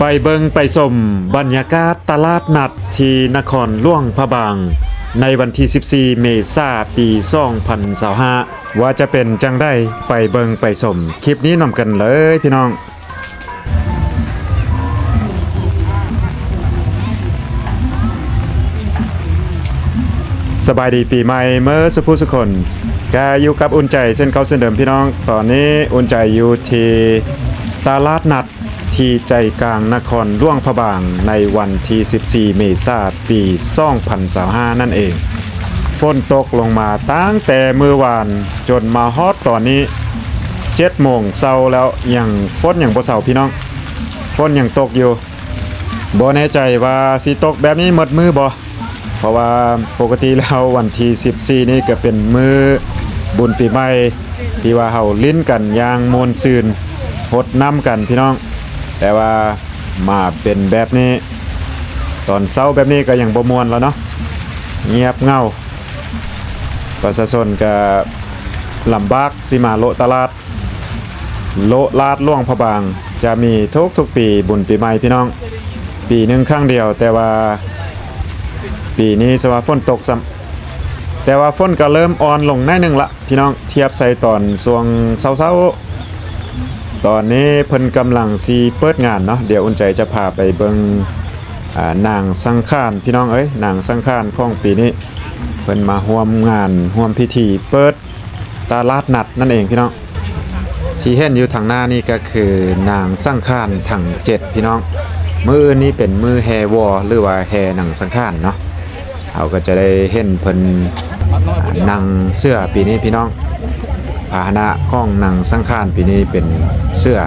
ໄປເບິ່ງໄປຊົມບັນຍາກາດຕະຫຼາດນັດທີ່ນະຄອນຫຼວງພະບາງ ໃນວັນທີສິບສີ່ ເມສາ ປີສອງພັນຊາວຫ້າ ວ່າຈະເປັນຈັ່ງໃດ. ໄປເບິ່ງໄປຊົມຄລິບນີ້ນຳກັນເລີຍພີ່ນ້ອງ. ສະບາຍດີປີໃໝ່ເມີສຸຜູ້ສຸຄົນ ກະຢູ່ກັບອຸ່ນໃຈເຊັ່ນເກົ່າເຊັ່ນເດີມພີ່ນ້ອງ. ຕອນນີ້ອຸ່ນໃຈຢູ່ທີ່ຕະຫຼາດນັດທີ່ໃຈກາງນະຄອນຫຼວງພະບາງ ໃນວັນທີສິບສີ່ ເມສາ ປີສອງພັນຊາວຫ້ານັ້ນເອງ. ຝົນຕົກລົງມາຕັ້ງແຕ່ມື້ວານຈົນມາຮອດຕອນນີ້ ເຈັດໂມງເຊົ້າແລ້ວ ຍັງ ຝົນຍັງບໍ່ເຊົາພີ່ນ້ອງ ຝົນຍັງຕົກຢູ່. ບໍ່ແນ່ໃຈວ່າຊິຕົກແບບນີ້ໝົດມື້ບໍ່ ເພາະວ່າປົກກະຕິແລ້ວວັນທີສິບສີ່ນີ້ກະເປັນມື້ບຸນປີໃໝ່ ທີ່ວ່າເຮົາຫຼິ້ນກັນຢ່າງມ່ວນຊື່ນ ຫົດນ້ຳກັນພີ່ນ້ອງ. ແຕ່ວ່າມາເປັນແບບນີ້ ຕອນເຊົ້າແບບນີ້ກະຍັງບໍ່ມ່ວນແລ້ວເນາະ ງຽບເຫງົາ. ປະຊາຊົນກະລຳບາກຊິມາໂລະຕະຫຼາດ. ໂລະລາດຫຼວງພະບາງຈະມີທຸກໆປີບຸນປີໃໝ່ພີ່ນ້ອງ ປີໜຶ່ງຄັ້ງດຽວ ແຕ່ວ່າປີນີ້ສະວ່າຝົນຕົກຊ້ຳ ແຕ່ວ່າຝົນກະເລີ່ມອ່ອນລົງໜ້ອຍໜຶ່ງລະພີ່ນ້ອງ ທຽບໃສ່ຕອນຊ່ວງເຊົ້າໆ. ຕອນນີ້ເພິ່ນກຳລັງຊິເປີດງານເນາະ ດຽວອຸ່ນໃຈຈະພາໄປເບິ່ງ ອາ ນາງສັງຂານພີ່ນ້ອງເອີຍ ນາງສັງຂານຂອງປີນີ້ ເພິ່ນມາຮ່ວມງານ ຮ່ວມພິທີເປີດ ຕະຫຼາດນັດນັ້ນເອງພີ່ນ້ອງ. ທີ່ເຫັນຢູ່ທາງໜ້ານີ້ກະຄືນາງສັງຂານທັງເຈັດພີ່ນ້ອງ. ມື້ອື່ນນີ້ເປັນມື້ແຫ່ວໍ ຫຼືວ່າແຫ່ນາງສັງຂານເນາະ ເຮົາກະຈະໄດ້ເຫັນເພິ່ນ ອາ ນັ່ງເສືອປີນີ້ພີ່ນ້ອງ. ພາຫະນະຂອງນາງສັງຂານປີນີ້ເປັນເສືອ.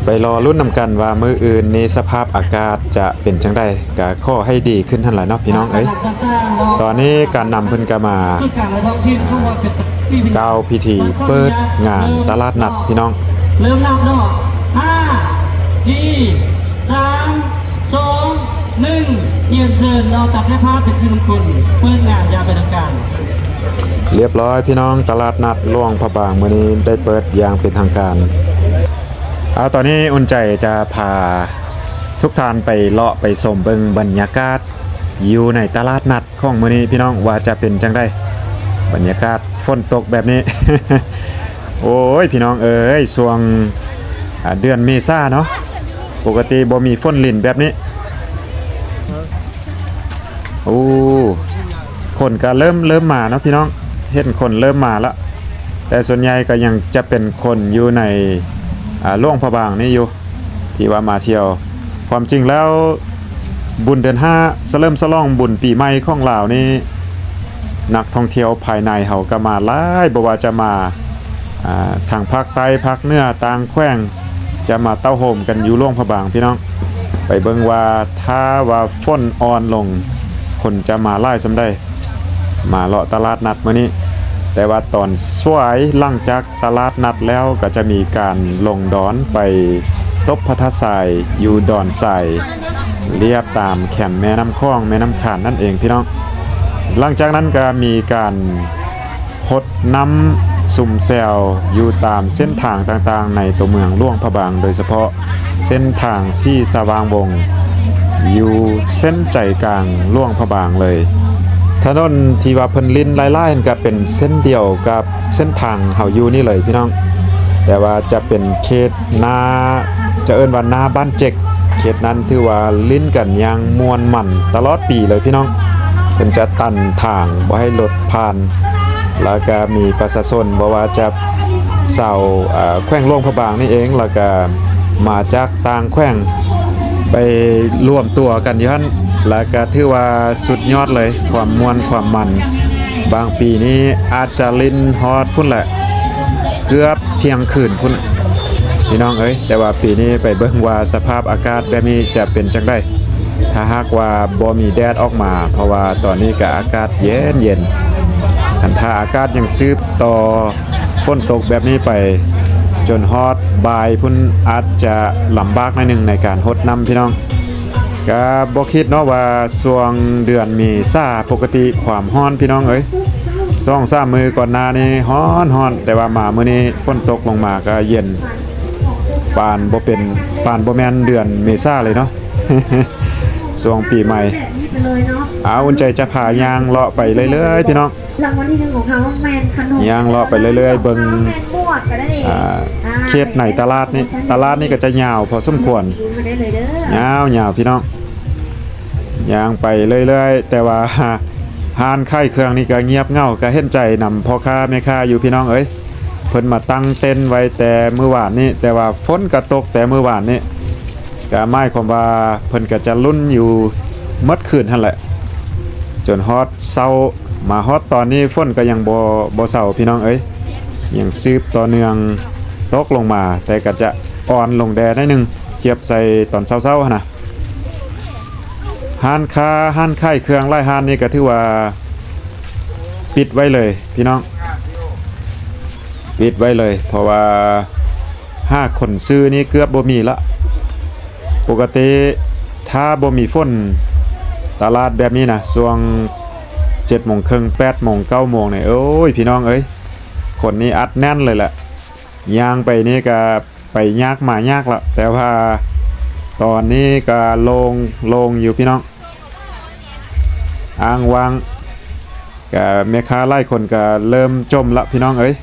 ໄປລໍລຸ້ນນຳກັນວ່າມື້ອື່ນນີ້ສະພາບອາກາດຈະເປັນຈັ່ງໃດ. ກະຂໍໃຫ້ດີຂຶ້ນຫັ້ນລະເນາະພີ່ນ້ອງເອີຍ. ຕອນນີ້ການນຳເພິ່ນກະມາກ່າວພິທີເປີດງານຕະຫຼາດນັດພີ່ນ້ອງ. ເລີ່ມນັບເນາະ ຫ້າ ສີ່ ສາມ ສອງ ໜຶ່ງ ຮຽນເຊີນເນາະ ຕັດໃຫ້ພາບເປັນສີມຸງຄຸນ ເປີດງານຢ່າງເປັນທາງການ. ລຽບຮ້ອຍພີ່ນ້ອງ ຕະຫຼາດນັດຫຼວງພະບາງມື້ນີ້ໄດ້ເປີດຢ່າງເປັນທາງການ. ເອົາ ຕອນນີ້ອຸ່ນໃຈຈະພາທຸກທ່ານໄປເລາະໄປຊົມເບິ່ງບັນຍາກາດຢູ່ໃນຕະຫຼາດນັດຂອງມື້ນີ້ພີ່ນ້ອງ ວ່າຈະເປັນຈັ່ງໃດ ບັນຍາກາດຝົນຕົກແບບນີ້. ໂອ້ຍ ພີ່ນ້ອງເອີຍ ຊ່ວງ ອາ ເດືອນເມສາເນາະ ປົກກະຕິບໍ່ມີຝົນລິນແບບນີ້. ໂອ້ ຄົນກະເລີ່ມ ເລີ່ມມາເນາະພີ່ນ້ອງ ເຫັນຄົນເລີ່ມມາລະ ແຕ່ສ່ວນໃຫຍ່ກະຍັງຈະເປັນຄົນຢູ່ໃນ ອາ ຫຼວງພະບາງນີ້ຢູ່ ທີ່ວ່າມາທ່ຽວ. ຄວາມຈິງແລ້ວບຸນເດືອນຫ້າ ສະເຫຼີມສະຫຼອງບຸນປີໃໝ່ຂອງລາວນີ້ ນັກທ່ອງທ່ຽວພາຍໃນເຮົາກະມາຫຼາຍ ບໍ່ວ່າຈະມາ ອາ ທາງພາກໃຕ້ ພາກເໜືອ ຕ່າງແຂວງ ຈະມາເຕົ້າໂຮມກັນຢູ່ຫຼວງພະບາງພີ່ນ້ອງ. ໄປເບິ່ງວ່າຖ້າວ່າຝົນອ່ອນລົງ ຄົນຈະມາຫຼາຍສ່ຳໃດ ມາເລາະຕະຫຼາດນັດມື້ນີ້. ແຕ່ວ່າຕອນສວາຍຫຼັງຈາກຕະຫຼາດນັດແລ້ວ ກະຈະມີການລົງດອນໄປຕົບພະທາດຊາຍຢູ່ດອນຊາຍ ລຽບຕາມແຄມແມ່ນ້ຳຂອງ ແມ່ນ້ຳຂານນັ້ນເອງພີ່ນ້ອງ. ຫຼັງຈາກນັ້ນກະມີການ ຫົດນ້ຳຊຸມແຊວຢູ່ຕາມເສັ້ນທາງຕ່າງໆໃນຕົວເມືອງຫຼວງພະບາງ ໂດຍສະເພາະເສັ້ນທາງສີສະຫວ່າງວົງ ຢູ່ເສັ້ນໃຈກາງຫຼວງພະບາງເລີຍ. ຖະໜົນທີ່ວ່າເພິ່ນຫຼິ້ນຫຼາຍໆຫັ້ນກະເປັນເສັ້ນດຽວກັບເສັ້ນທາງເຮົາຢູ່ນີ້ເລີຍພີ່ນ້ອງ ແຕ່ວ່າຈະເປັນເຂດໜ້າ ຈະເອີ້ນວ່າໜ້າບ້ານເຈັກ ເຂດນັ້ນຖືວ່າຫຼິ້ນກັນຢ່າງມ່ວນມັນຕະຫຼອດປີເລີຍພີ່ນ້ອງ. ເພິ່ນຈະຕັນທາງບໍ່ໃຫ້ລົດ ຜ່ານ ແລ້ວກະມີປະຊາຊົນບໍ່ວ່າຈະຊາວ ເອີ ແຂວງຫຼວງພະບາງນີ້ເອງ ແລ້ວກະມາຈາກຕ່າງແຂວງ ໄປລວມຕົວກັນຢູ່ຫັ້ນ ແລ້ວກະຖືວ່າສຸດຍອດເລີຍ ຄວາມມ່ວນຄວາມມັນ. ບາງປີນີ້ອາດຈະຫຼິ້ນຮອດພຸ້ນແຫຼະ ເກືອບທ່ຽງຄືນພຸ້ນ ພີ່ນ້ອງເອີຍ. ແຕ່ວ່າປີນີ້ໄປເບິ່ງວ່າສະພາບອາກາດແບບນີ້ຈະເປັນຈັ່ງໃດ ຖ້າຫາກວ່າບໍ່ມີແດດອອກມາ ເພາະວ່າຕອນນີ້ກະອາກາດເຢັນໆ. ຄັນຖ້າອາກາດຍັງສືບຕໍ່ຝົນຕົກແບບນີ້ໄປຈົນຮອດບ່າຍພຸ້ນ ອາດຈະລຳບາກໜ້ອຍໜຶ່ງໃນການຫົດນ້ຳພີ່ນ້ອງ. ກະບໍ່ຄິດເນາະວ່າຊ່ວງເດືອນເມສາ ປົກກະຕິຄວາມຮ້ອນພີ່ນ້ອງເອີຍ ສອງສາມມື້ກ່ອນໜ້ານີ້ຮ້ອນໆ ແຕ່ວ່າມາມື້ນີ້ຝົນຕົກລົງມາກະເຢັນ. ປານບໍ່ເປັນ ປານບໍ່ແມ່ນເດືອນເມສາເລີຍເນາະ ຊ່ວງປີໃໝ່. ເອົາ ອຸ່ນໃຈຈະພາຍ່າງເລາະໄປເລື້ອຍໆ ພີ່ນ້ອງ. ລາງວັນທີໜຶ່ງຂອງເຮົາແມ່ນຂະໜົມ ຍ່າງເລາະໄປເລື້ອຍໆ ເບິ່ງ ແມ່ນໝວກກໍໄດ້ ອ່າ ອ່າ ເຂດໃນຕະຫຼາດນີ້. ຕະຫຼາດນີ້ກໍຈະຍາວພໍສົມຄວນ ມາໄດ້ເລີຍເດີ ຍາວໆ ພີ່ນ້ອງ. ຍ່າງໄປເລື້ອຍໆ ແຕ່ວ່າຮ້ານຂາຍເຄື່ອງນີ້ກໍງຽບເຫງົາ ກໍເຫັນໃຈນຳພໍ່ຄ້າແມ່ຄ້າຢູ່ ພີ່ນ້ອງເອີຍ. ເພິ່ນມາຕັ້ງເຕັນໄວ້ແຕ່ມື້ວານນີ້ ແຕ່ວ່າຝົນກໍຕົກແຕ່ມື້ວານນີ້ ກໍໝາຍຄວາມວ່າເພິ່ນກໍຈະລຸ້ນຢູ່ໝົດຄືນຫັ້ນແຫຼະ ຈົນຮອດເຊົ້າ. ມາຮອດຕອນນີ້ຝົນກໍຍັງບໍ່ ບໍ່ເຊົາ ພີ່ນ້ອງເອີຍ ຍັງສືບຕໍ່ເນື່ອງຕົກລົງມາ ແຕ່ກໍຈະອ່ອນລົງແດ່ໜ້ອຍໜຶ່ງ ທຽບໃສ່ຕອນເຊົ້າໆ ຫັ້ນນະ. ຮ້ານຄ້າ ຮ້ານຂາຍເຄື່ອງຫຼາຍຮ້ານນີ້ກໍຖືວ່າປິດໄວ້ເລີຍ ພີ່ນ້ອງ ປິດໄວ້ເລີຍ ເພາະວ່າຫາຄົນຊື້ນີ້ເກືອບບໍ່ມີລະ. ປົກກະຕິຖ້າບໍ່ມີຝົນ ຕະຫຼາດແບບນີ້ນະ ຊ່ວງເຈັດໂມງເຄິ່ງ ແປດໂມງ ເກົ້າໂມງນີ້ ໂອ້ຍ ພີ່ນ້ອງເອີຍ ຄົນນີ້ອັດແໜ້ນເລີຍແຫຼະ. ຍ່າງໄປນີ້ກະໄປຍາກມາຍາກລະ ແຕ່ວ່າຕອນນີ້ກະໂລ່ງ ໂລ່ງຢູ່ ພີ່ນ້ອງ ອ້າງວ່າງ. ກະແມ່ຄ້າຫຼາຍຄົນກະເລີ່ມຈົ່ມລະ ພີ່ນ້ອງເອີຍ.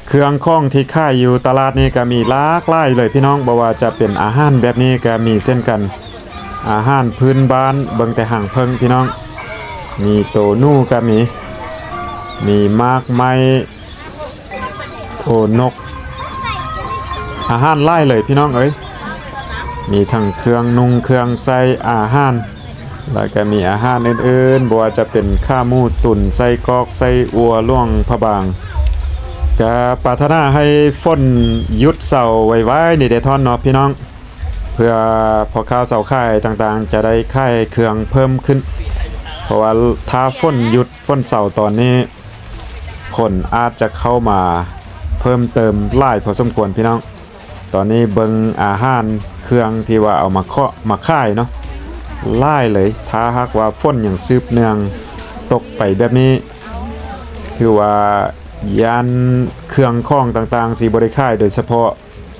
ເຄື່ອງຂອງທີ່ຂາຍຢູ່ຕະຫຼາດນີ້ກະມີຫຼາກຫຼາຍເລີຍ ພີ່ນ້ອງ ບໍ່ວ່າຈະເປັນອາຫານແບບນີ້ກະມີເຊັ່ນກັນ ອາຫານພື້ນບ້ານ ເບິ່ງແຕ່ຫາງເຜິ້ງ ພີ່ນ້ອງ ມີໂຕໜູກະມີ ມີໝາກໄມ້ ໂອ້ ນົກ ອາຫານຫຼາຍເລີຍ ພີ່ນ້ອງເອີຍ ມີທັງເຄື່ອງນຸ່ງເຄື່ອງໃຊ້ ອາຫານ ແລ້ວກະມີອາຫານອື່ນໆ ບໍ່ວ່າຈະເປັນຂາໝູຕຸນ ໄສ້ກອກ ໄສ້ອົ່ວ ຫຼວງພະບາງ. ກະປາດຖະໜາໃຫ້ຝົນຢຸດເຊົາໄວໆ ນີ້ເດທ່ອນເນາະ ພີ່ນ້ອງ ເພື່ອພໍ່ຄ້າຊາວຂາຍຕ່າງໆ ຈະໄດ້ຂາຍເຄື່ອງເພີ່ມຂຶ້ນ ເພາະວ່າຖ້າຝົນຢຸດ ຝົນເຊົາຕອນນີ້ ຄົນອາດຈະເຂົ້າມາເພີ່ມເຕີມຫຼາຍພໍສົມຄວນ ພີ່ນ້ອງ. ຕອນນີ້ເບິ່ງອາຫານເຄື່ອງທີ່ວ່າເອົາມາເຄາະມາຂາຍເນາະ ຫຼາຍເລີຍ. ຖ້າຫາກວ່າຝົນຍັງສືບເນື່ອງຕົກໄປແບບນີ້ ຖືວ່າຢ້ານເຄື່ອງຂອງຕ່າງໆ ຊິບໍ່ໄດ້ຂາຍ ໂດຍສະເພາະ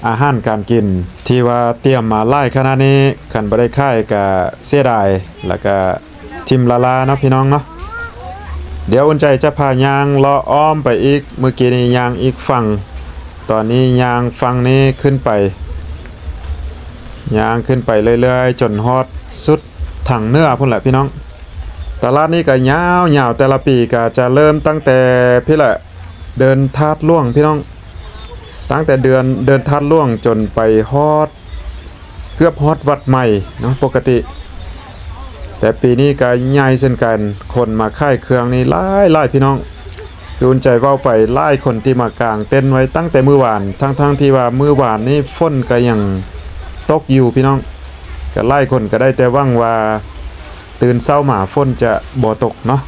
ອາຫານການກິນທີ່ວ່າຕຽມມາຫຼາຍຂະໜາດນີ້ ຄັນບໍ່ໄດ້ຂາຍກະເສຍດາຍ ແລ້ວກະ ຖິ້ມລະລາເນາະ ພີ່ນ້ອງເນາະ. ດຽວອຸ່ນໃຈຈະພາຍ່າງເລາະອ້ອມໄປອີກ ມື້ກີ້ນີ້ຍ່າງອີກຝັ່ງ ຕອນນີ້ຍ່າງຝັ່ງນີ້ຂຶ້ນໄປ ຍ່າງຂຶ້ນໄປເລື້ອຍໆ ຈົນຮອດສຸດທາງເໜືອພຸ້ນແຫຼະ ພີ່ນ້ອງ. ຕະຫຼາດນີ້ກະຍາວໆ ແຕ່ລະປີກະຈະເລີ່ມຕັ້ງແຕ່ພີ້ແຫຼະ ເດີ່ນທາດຫຼວງ ພີ່ນ້ອງ ຕັ້ງແຕ່ເດີ່ນ ເດີ່ນທາດຫຼວງຈົນໄປຮອດ ເກືອບຮອດວັດໃໝ່ເນາະ ປົກກະຕິ ແຕ່ປີນີ້ກະໃຫຍ່ເຊັ່ນກັນ ຄົນມາຂາຍເຄື່ອງນີ້ຫຼາຍໆ ພີ່ນ້ອງ. ຄືອຸ່ນໃຈເວົ້າໄປ ຫຼາຍຄົນທີ່ມາກາງເຕັນໄວ້ຕັ້ງແຕ່ມື້ວານ ທັງໆ ທີ່ວ່າມື້ວານນີ້ຝົນກະຍັງຕົກຢູ່ ພີ່ນ້ອງ. ກະຫຼາຍຄົນກະໄດ້ແຕ່ຫວັງວ່າ ຕື່ນເຊົ້າມາຝົນຈະບໍ່ຕົກເນາະ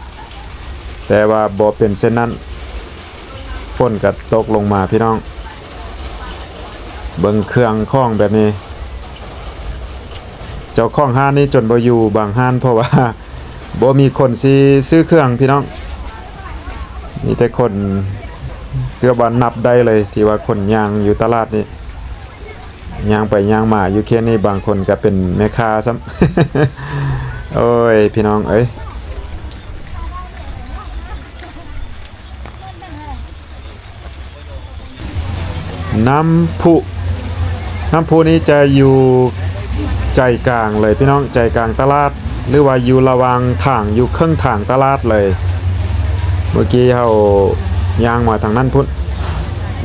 ແຕ່ວ່າບໍ່ເປັນເຊັ່ນນັ້ນ ຝົນກໍຕົກລົງມາ ພີ່ນ້ອງ. ເບິ່ງເຄື່ອງຂອງແບບນີ້ ເຈົ້າຂອງຮ້ານນີ້ຈົນບໍ່ຢູ່ບາງຮ້ານ ເພາະວ່າບໍ່ມີຄົນຊິຊື້ເຄື່ອງ ພີ່ນ້ອງ. ມີແຕ່ຄົນ ເກືອບວ່ານັບໄດ້ເລີຍ ທີ່ວ່າຄົນຍ່າງຢູ່ຕະຫຼາດນີ້ ຍ່າງໄປຍ່າງມາຢູ່ເຂດນີ້ ບາງຄົນກໍເປັນແມ່ຄ້າຊ້ຳ. ໂອ້ຍ ພີ່ນ້ອງເອີຍ ນ້ຳພຸ ນ້ຳພຸນີ້ຈະຢູ່ໃຈກາງເລີຍ ພີ່ນ້ອງ ໃຈກາງຕະຫຼາດ ຫຼືວ່າຢູ່ລະຫວ່າງທາງ ຢູ່ເຄິ່ງທາງຕະຫຼາດເລີຍ. ເມື່ອກີ້ເຮົາຍ່າງມາທາງນັ້ນພຸ້ນ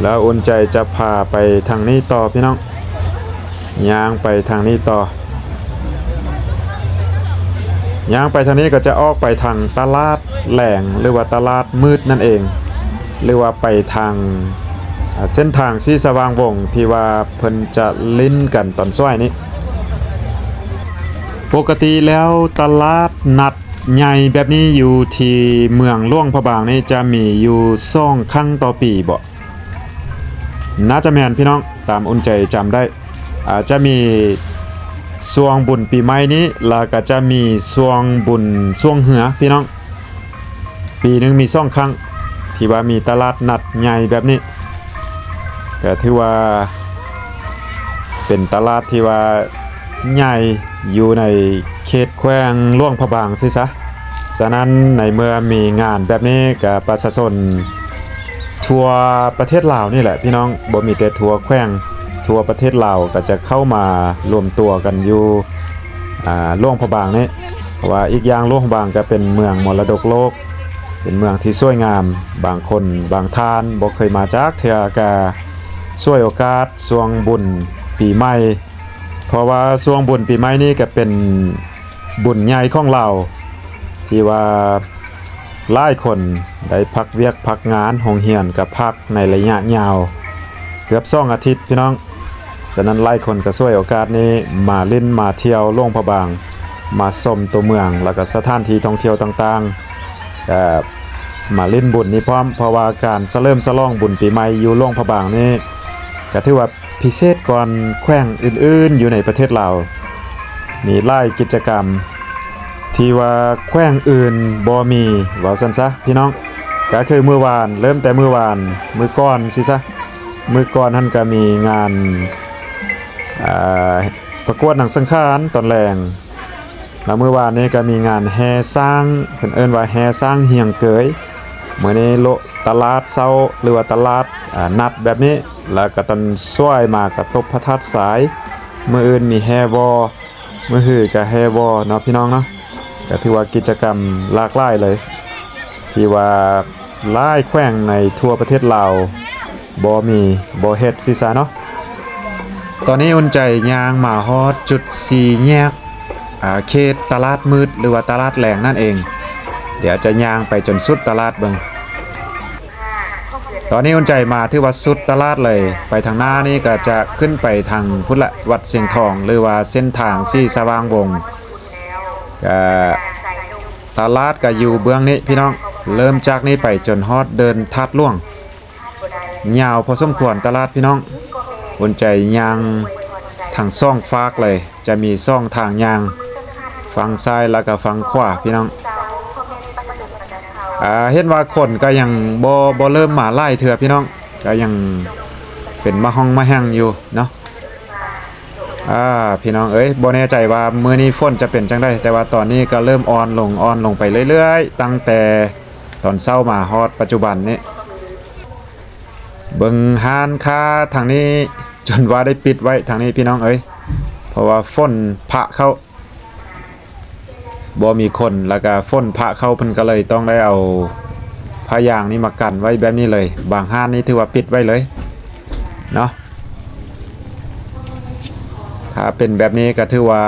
ແລ້ວອຸ່ນໃຈຈະພາໄປທາງນີ້ຕໍ່ ພີ່ນ້ອງ. ຍ່າງໄປທາງນີ້ຕໍ່ ຍ່າງໄປທາງນີ້ກໍຈະອອກໄປທາງຕະຫຼາດແລງ ຫຼືວ່າຕະຫຼາດມືດນັ້ນເອງ ຫຼືວ່າໄປທາງ ອາ ເສັ້ນທາງສີສະຫວ່າງວົງ ທີ່ວ່າເພິ່ນຈະຫຼິ້ນກັນຕອນສວຍນີ້. ປົກກະຕິແລ້ວຕະຫຼາດນັດໃຫຍ່ແບບນີ້ຢູ່ທີ່ເມືອງຫຼວງພະບາງນີ້ ຈະມີຢູ່ສອງຄັ້ງຕໍ່ປີບໍ? ໜ້າຈະແມ່ນ ພີ່ນ້ອງ ຕາມອຸ່ນໃຈຈຳໄດ້ ອາ ຈະມີຊ່ວງບຸນປີໃໝ່ນີ້ ແລ້ວກໍຈະມີຊ່ວງບຸນຊ່ວງເຮືອ ພີ່ນ້ອງ. ປີໜຶ່ງມີສອງຄັ້ງ ທີ່ວ່າມີຕະຫຼາດນັດໃຫຍ່ແບບນີ້. ກໍຖືວ່າເປັນຕະຫຼາດທີ່ວ່າໃຫຍ່ຢູ່ໃນເຂດແຂວງຫຼວງພະບາງຊີ້ຊະ. ສະນັ້ນໃນເມື່ອມີງານແບບນີ້ ກໍປະຊາຊົນທົ່ວປະເທດລາວນີ້ແຫຼະພີ່ນ້ອງ, ບໍ່ມີແຕ່ທົ່ວແຂວງ, ທົ່ວປະເທດລາວກໍຈະເຂົ້າມາລວມຕົວກັນຢູ່ ອ່າ ຫຼວງພະບາງນີ້. ເພາະວ່າອີກຢ່າງຫຼວງພະບາງກໍເປັນເມືອງມໍລະດົກໂລກ, ເປັນເມືອງທີ່ສວຍງາມ. ບາງຄົນບາງທ່ານບໍ່ເຄີຍມາຈັກເທື່ອ ກໍສວຍໂອກາດຊ່ວງບຸນປີໃໝ່, ເພາະວ່າຊ່ວງບຸນປີໃໝ່ນີ້ກໍເປັນບຸນໃຫຍ່ຂອງລາວ ທີ່ວ່າຫຼາຍຄົນໄດ້ພັກວຽກພັກງານ, ໂຮງຮຽນກໍພັກໃນໄລຍະຍາວເກືອບສອງອາທິດພີ່ນ້ອງ. ສະນັ້ນຫຼາຍຄົນກໍສວຍໂອກາດນີ້ມາຫຼິ້ນມາທ່ຽວຫຼວງພະບາງ, ມາຊົມຕົວເມືອງ ແລ້ວກໍສະຖານທີ່ທ່ອງທ່ຽວຕ່າງໆ, ກໍມາຫຼິ້ນບຸນນີ້ພ້ອມ. ເພາະວ່າການສະເຫຼີມສະຫຼອງບຸນປີໃໝ່ຢູ່ຫຼວງພະບາງນີ້ ກໍຖືວ່າພິເສດກວ່າແຂວງອື່ນໆຢູ່ໃນປະເທດລາວ. ມີຫຼາຍກິດຈະກຳທີ່ວ່າແຂວງອື່ນບໍ່ມີ ເວົ້າຊັ້ນຊະພີ່ນ້ອງ. ກໍຄືມື້ວານ, ເລີ່ມແຕ່ມື້ວານ, ມື້ກ່ອນຊີ້ຊະ, ມື້ກ່ອນຫັ້ນກໍມີງານ ອ່າ ປະກວດໜັງສັງຂານຕອນແລງ, ແລ້ວມື້ວານນີ້ກໍມີງານແຫ່ຊ້າງ, ເພິ່ນເອີ້ນວ່າແຫ່ຊ້າງຮຽງເກີຍ. ມື້ນີ້ໂລະ ຕະຫຼາດເຊົ້າ ຫຼືວ່າຕະຫຼາດ ອ່າ ນັດແບບນີ້, ແລ້ວກໍຕອນສວຍມາກໍຕົບພະທາດຊາຍ. ມື້ອື່ນມີແຫ່ວໍ, ມື້ຮືກໍແຫ່ວໍເນາະ ພີ່ນ້ອງເນາະ. ກໍຖືວ່າກິດຈະກຳຫຼາກຫຼາຍເລີຍ ທີ່ວ່າຫຼາຍແຂວງໃນທົ່ວປະເທດລາວບໍ່ມີ, ບໍ່ເຮັດຊີ້ຊະເນາະ. ຕອນນີ້ອຸ່ນໃຈຍ່າງມາຮອດຈຸດສີ່ແຍກ ອ່າ ເຂດຕະຫຼາດມືດ ຫຼືວ່າຕະຫຼາດແລງນັ້ນເອງ. ດຽວຈະຍ່າງໄປຈົນສຸດຕະຫຼາດເບິ່ງ. ຕອນນີ້ອຸ່ນໃຈມາຖືວ່າສຸດຕະຫຼາດເລີຍ. ໄປທາງໜ້ານີ້ກໍຈະຂຶ້ນໄປທາງພຸ້ນລະ ວັດຊຽງທອງ ຫຼືວ່າເສັ້ນທາງສີສະຫວ່າງວົງ. ກະຕະຫຼາດກະຢູ່ເບື້ອງນີ້ພີ່ນ້ອງ, ເລີ່ມຈາກນີ້ໄປຈົນຮອດເດີ່ນທາດຫຼວງ. ຍາວພໍສົມຄວນຕະຫຼາດພີ່ນ້ອງ. ອຸ່ນໃຈຍ່າງທັງສອງຟາກເລີຍ, ຈະມີສອງທາງຍ່າງ, ຝັ່ງຊ້າຍແລ້ວກະຝັ່ງຂວາພີ່ນ້ອງ. ອ່າ ເຫັນວ່າຄົນກະຍັງບໍ່ ບໍ່ເລີ່ມມາຫຼາຍເທື່ອພີ່ນ້ອງ, ກະຍັງເປັນມະຮ່ອງມະແຮ່ງຢູ່ເນາະ. ອ່າ ພີ່ນ້ອງເອີຍ, ບໍ່ແນ່ໃຈວ່າມື້ນີ້ຝົນຈະເປັນຈັ່ງໃດ, ແຕ່ວ່າຕອນນີ້ກໍເລີ່ມອ່ອນລົງ, ອ່ອນລົງໄປເລື້ອຍໆ, ຕັ້ງແຕ່ຕອນເຊົ້າມາຮອດປັດຈຸບັນນີ້. ເບິ່ງຮ້ານຄ້າທາງນີ້ ຈົນວ່າໄດ້ປິດໄວ້ທາງນີ້ ພີ່ນ້ອງເອີຍ, ເພາະວ່າຝົນພະເຂົ້າ. ບໍ່ມີຄົນ ແລ້ວກະຝົນພະເຂົ້າ, ເພິ່ນກໍເລີຍຕ້ອງໄດ້ເອົາຜ້າຢາງນີ້ມາກັນໄວ້ແບບນີ້ເລີຍ. ບາງຮ້ານນີ້ຖືວ່າປິດໄວ້ເລີຍເນາະ. ຖ້າເປັນແບບນີ້ກໍຖືວ່າ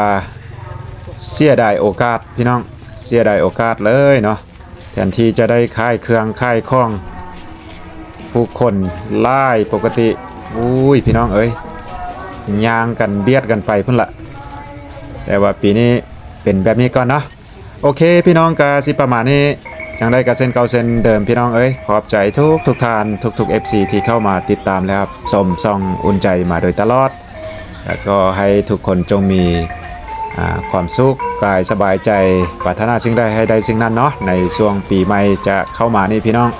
ເສຍດາຍໂອກາດ ພີ່ນ້ອງ, ເສຍດາຍໂອກາດເລີຍເນາະ. ແທນທີ່ຈະໄດ້ຂາຍເຄື່ອງຂາຍຂອງ, ຜູ້ຄົນຫຼາຍປົກກະຕິ. ໂອ້ຍ ພີ່ນ້ອງເອີຍ, ຍ່າງກັນບຽດກັນໄປພຸ້ນລະ, ແຕ່ວ່າປີນີ້ເປັນແບບນີ້ກ່ອນເນາະ. ໂອເຄ ພີ່ນ້ອງ, ກະຊິປະມານນີ້. ຈັ່ງໃດກະເຊັ່ນເກົ່າເຊັ່ນເດີມ ພີ່ນ້ອງເອີຍ, ຂອບໃຈທຸກໆທ່ານ, ທຸກໆເອັຟຊີທີ່ເຂົ້າມາຕິດຕາມ ແລະ ຮັບຊົມຊ່ອງອຸ່ນໃຈມາໂດຍຕະຫຼອດ. ແລ້ວກໍໃຫ້ທຸກຄົນຈົ່ງມີ ອ່າ ຄວາມສຸກກາຍສະບາຍໃຈ, ປາດຖະໜາສິ່ງໃດໃຫ້ໄດ້ສິ່ງນັ້ນເນາະ, ໃນຊ່ວງປີໃໝ່ຈະເຂົ້າມານີ້ ພີ່ນ້ອງ.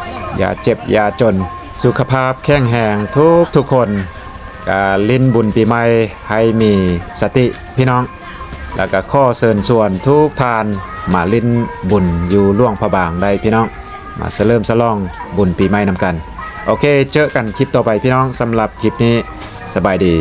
ຢ່າເຈັບຢ່າຈົນ, ສຸຂະພາບແຂງແຮງທຸກໆຄົນ. ກະຫຼິ້ນບຸນປີໃໝ່ໃຫ້ມີສະຕິ ພີ່ນ້ອງ, ແລ້ວກະຂໍເຊີນຊວນທຸກທ່ານມາຫຼິ້ນບຸນຢູ່ຫຼວງພະບາງໄດ້ ພີ່ນ້ອງ, ມາສະເຫຼີມສະຫຼອງບຸນປີໃໝ່ນຳກັນ. ໂອເຄ ເຈີກັນຄລິບຕໍ່ໄປ ພີ່ນ້ອງ. ສຳລັບຄລິບນີ້ ສະບາຍດີ.